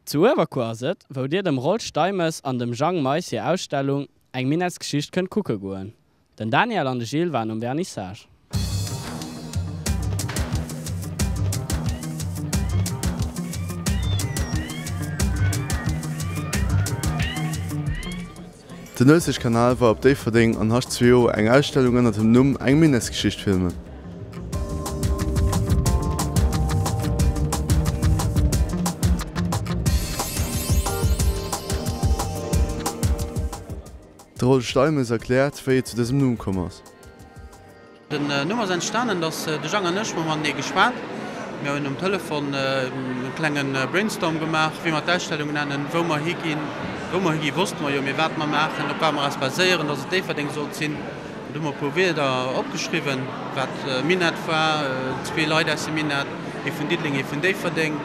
Zu Uewerkuer ass et, wou dir dem Rolf Steimes an dem Jang Mais hir Ausstellung Eng Minettsgeschicht kënnt kucke goen. Den Daniel an de Gilles waren um Vernissage. Den Uelzechtkanal war op Déifferdeng an H2O eng Ausstellung ënner dem Numm Eng Minettsgeschicht filmen. De Rolf Steimes erkläert, wéi et zu dësem Numm komm ass. Den Numm ass entstanen, dass de Jang an ech hu matenee geschwat. Mir hunn um Telefon e klenge Brainstorm gemaach, wéi mer d'Ausstellung nennen, wou mer higinn. Wou mer higi wosste mer jo, mee wat mer maachen, op wat mer eis baséieren, dass et Déifferdeng sollt sinn. Do hu mer e puer Wierder opgeschriwwen, wat Minett war, zwee Leit aus dem Minett, ee vun Diddeleng, ee vun Déifferdeng,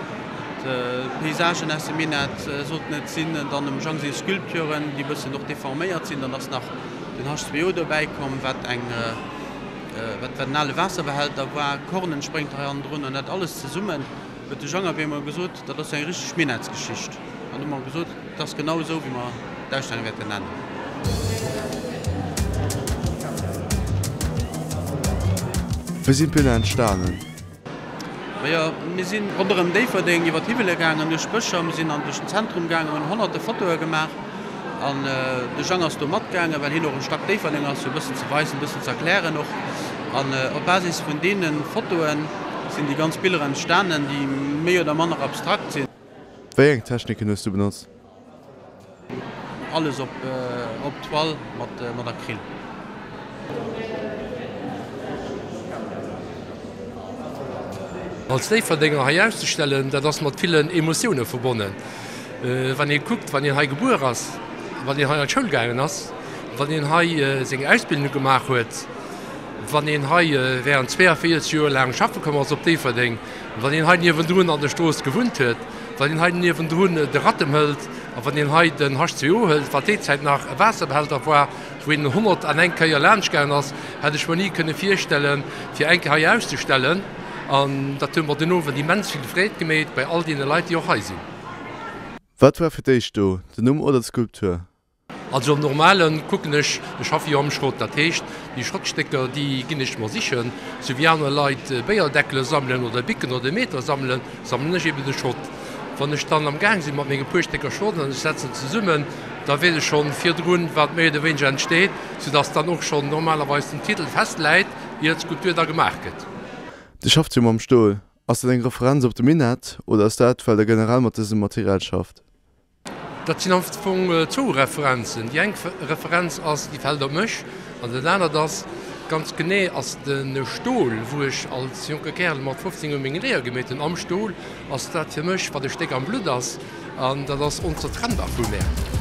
d'Paysagen aus dem Minett sollten et sinn, dann dem Jang seng Sculpturen, déi e bëssen och deforméiert sinn, dann ass nach den H2O dobäi komm, wat eng, wat en ale Waasserbehälter war, Korn entspréngt hei hannendrun an dat alles zesummen huet de Jang op eemol gesot, dat ass jo eng richteg Minettsgeschicht. An du hu mer gesot, dat ass genau esou, wéi mer d'Ausstellung wäerten nennen. Wéi sinn d'Biller entstanen? Majo, mir si ronderëm Déifferdeng iwwer d'Hiwwele gaangen, duerch d'Bëscher, mir sinn an duerch den Zentrum gaangen, hunn honnerte Fotoe gemaach an de Jang ass do matgaangen, well hien och e Stack Déifferdeng ass, fir e bëssen ze weisen, e bëssen ze erklären och. An op Basis vun deene Fotoe sinn déi ganz Biller entstanen, déi méi oder manner abstrakt sinn. Wéi eng Techniken hues du benotzt? Alles op Toile mat Acryl. Als Déifferdenger hei auszestellen, dat ass mat villen Emotioune verbonnen. Wann ee kuckt, wann een hei gebuer ass, wann een hei an d'Schoul gaangen ass, wann een hei seng Ausbildung gemaach huet, wann een hei während 42 Joer laang schaffe komm ass op Déifferdeng, Wann een hei niewendrun an der Strooss gewunnt huet, wann een hei niewendrun de Rattem hëlt a wann een hei den H2O hëlt, wat déi Zäit nach e Waasserbehälter war, wou een 101 Kéier laanscht gaangen ass, hätt ech mer ni kënne virstellen, fir eng Kéier hei auszestellen. An dat huet mer den Owend immens vill Freed gemeet bei all deene Leit, déi och hei sinn. Wat war fir d'éischt do, den Numm oder d'Skulptur? Also am Normalen kucken ech, ech schaffe jo am Schrott, dat heescht déi Schrottstécker déi ginn ech mer sichen, sou wéi aner Leit Béierdeckele sammelen oder Bicken oder Meter sammelen, sammelen ech eben de Schrott. Wann ech dann am Gaang sinn mat menge puer Stécker Schrott an ech setzen zesummen, da weess ech schonn virdrun wat méi oder wéineger entsteet, sou dass dann och schonn normalerweis den Titel festläit ier d'Skulptur da gemaach gëtt. Dir schafft jo mam Stol, ass dat eng Referenz op de Minett oder ass dat well der generell mat dësem Material schafft? Dat sinn am Fong zwou Referenzen. Déi eng Referenz ass, déi fält op mech, an dat anert ass, ganz genee ass de Stol, wou ech als jonke Kärel mat 15 Joer meng Léier gemeet hunn. Am Stol ass dat fir mech, wat e Stéck am Blutt ass, an dat ass onzertrennbar vu mär.